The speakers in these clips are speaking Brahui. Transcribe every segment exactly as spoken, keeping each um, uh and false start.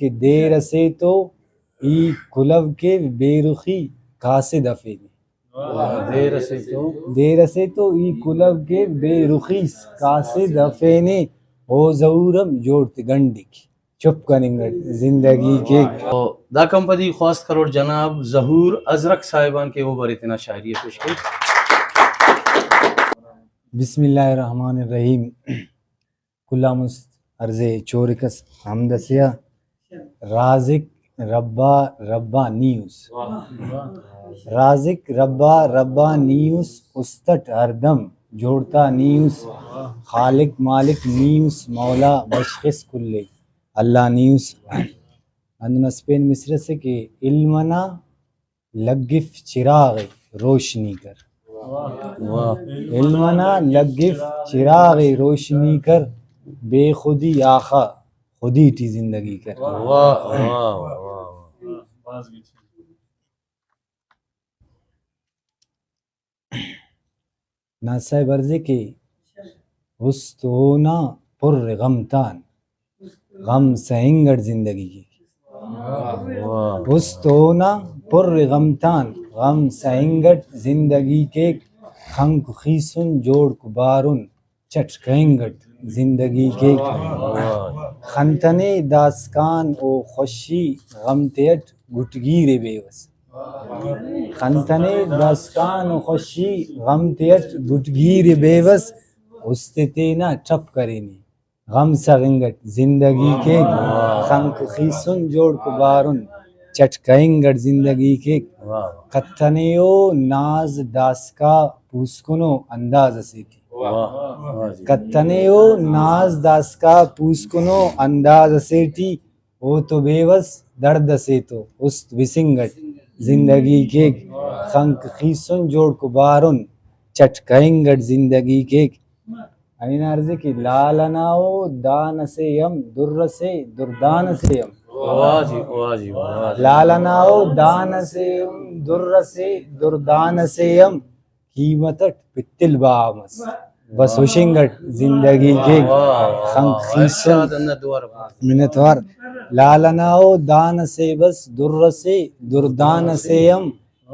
کہ دیر اسے تو ای کلو کیو بے رخی قاصد افینے۔ دیر اسے تو۔ دیر اسے تو ای کلو کیو بے رخیس قاصد افینے، او ظہور ہم جوڑ تے گنڈک چپ کننگ اٹ زندگی کیک۔ دا کمپنی خواست کروٹ جناب ظہور ازرق صاحبان کہ او برے تینا شاعری ء پیش کیک۔ بسم اللہ الرحمن الرحیم۔ کل آن مست عرض چورک اس حمد اسے آ۔ رازق ربا ربا نی اس۔ رازق ربا ربا نی اس، است اٹ ہردم جوڑ تا نی اس۔ خالق مالک نی اس، مولا بشخس کل ء، اللہ نی اس۔ ہندن اسہ پین مصرع سے کہ علم انا لگف چراغ ء روشنی کر۔ واہ۔ علم انا لگف چراغ ء روشنی کر، بے خودی آخا خودی ٹی زندگی کر۔ واہ، واہ، واہ، واہ۔ ناز صاحب عرض ء کہ است اونا پر غم تان، غم سہنگ اٹ زندگی کیک۔ واہ۔ است اونا پر غم تان، غم سہنگ اٹ زندگی کیک۔ خنک خیسن جوڑک بارن چٹ کہنگ اٹ زندگی کیک۔ واہ۔ خنتنے داسکان او خوشی غم تیٹ گٹگیر ء بیوس۔ خنتنے داسکان و خوشی غم تیٹ گٹگیر ء بیوس، است تینا ٹپ کرینے، غم سغنگ اٹ زندگی کیک۔ خنک خیسن جوڑک بارن چٹ کہنگ اٹ زندگی کیک۔ واہ۔ کتنے او ناز داسکا پوسکنو انداز اسے ٹی۔ واہ، واہ جی۔ کتنے او ناز داسکا پوسکنو انداز اسے ٹی۔ او تو بیوس دڑد اسے تو است بسنگ اٹ زندگی کیک۔ خنک خیسن جوڑک بارن چٹ کہنگ اٹ زندگی کیک۔ ہندا عرض ء کہ لال انا او دان اسے ہم در اسے دردان اسے ہم۔ واہ جی، واہ جی، واہ جی۔ لال انا او دان اسے ہم در اسے دردان اسے ہم۔ قیمت اٹ پتل بہا مس، بس ہشنگ اٹ زندگی کیک۔ واہ، واہ، خنک واہ۔ خیسن۔ ارشاد اندر دوبارہ۔ منت وار۔ لال انا او دان اسے بس در اسے دردان اسے ہم،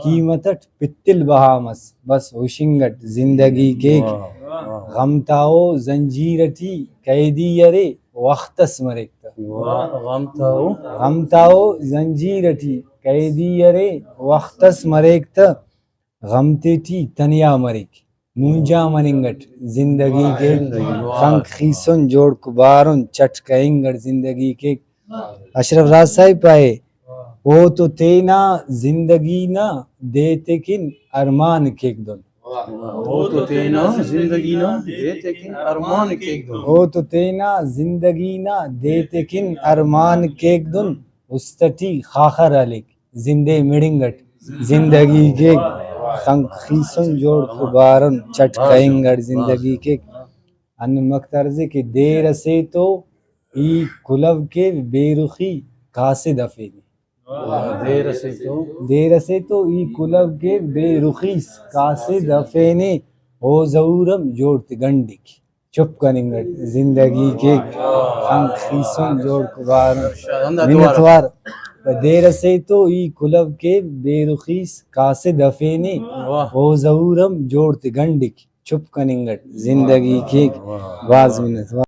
قیمت اٹ پتل بہا مس، بس ہشنگ اٹ زندگی کیک۔ واہ، واہ۔ غم تا او زنجیر اٹی قیدی ارے، وخت اس مریک تہ۔ واہ، غم تا او۔ غم تا او زنجیر اٹی قیدی ارے، وخت اس مریک تہ۔ غم تیٹی تنیا مریک، مونجا مننگ اٹ زندگی کیک۔ زندگی، واہ۔ خنک خیسن جوڑک بارن چٹ کہنگ اٹ زندگی کیک۔ اشرف راز صاحب پائے، او تو تینا زندگی نا دے تیکن ارمان کیک دن۔ او تو تینا زندگی نا دے تیکن ارمان کیک دن۔ او تو تینا زندگی نا دے تیکن ارمان کیک دن۔ است ٹی خاخر ہلیک۔ زندے مڑنگ اٹ زندگی کیک، خنک خیسن جوڑ کبارن چٹ کہنگ اٹ زندگی کیک۔ ہندن مقطع ارزے کہ دیر اسے تو ای کلو کیو بے رخی قاصد افینے۔ دیر اسے تو۔ دیر اسے تو ای کلو کیو بے رخی قاصد افینے، او ظہور ہم جوڑ تے گنڈک۔ چپ کننگ اٹ زندگی کیک، خنک خیسن جوڑ کبارن۔ منت وار۔ دیر اسے تو ای کلو کیو بے رخیس قاصد افینے، واہ۔ او ظہور ہم جوڑ تے گنڈک چپ کننگ اٹ زندگی کیک۔ واہ۔ بھاز منت وار۔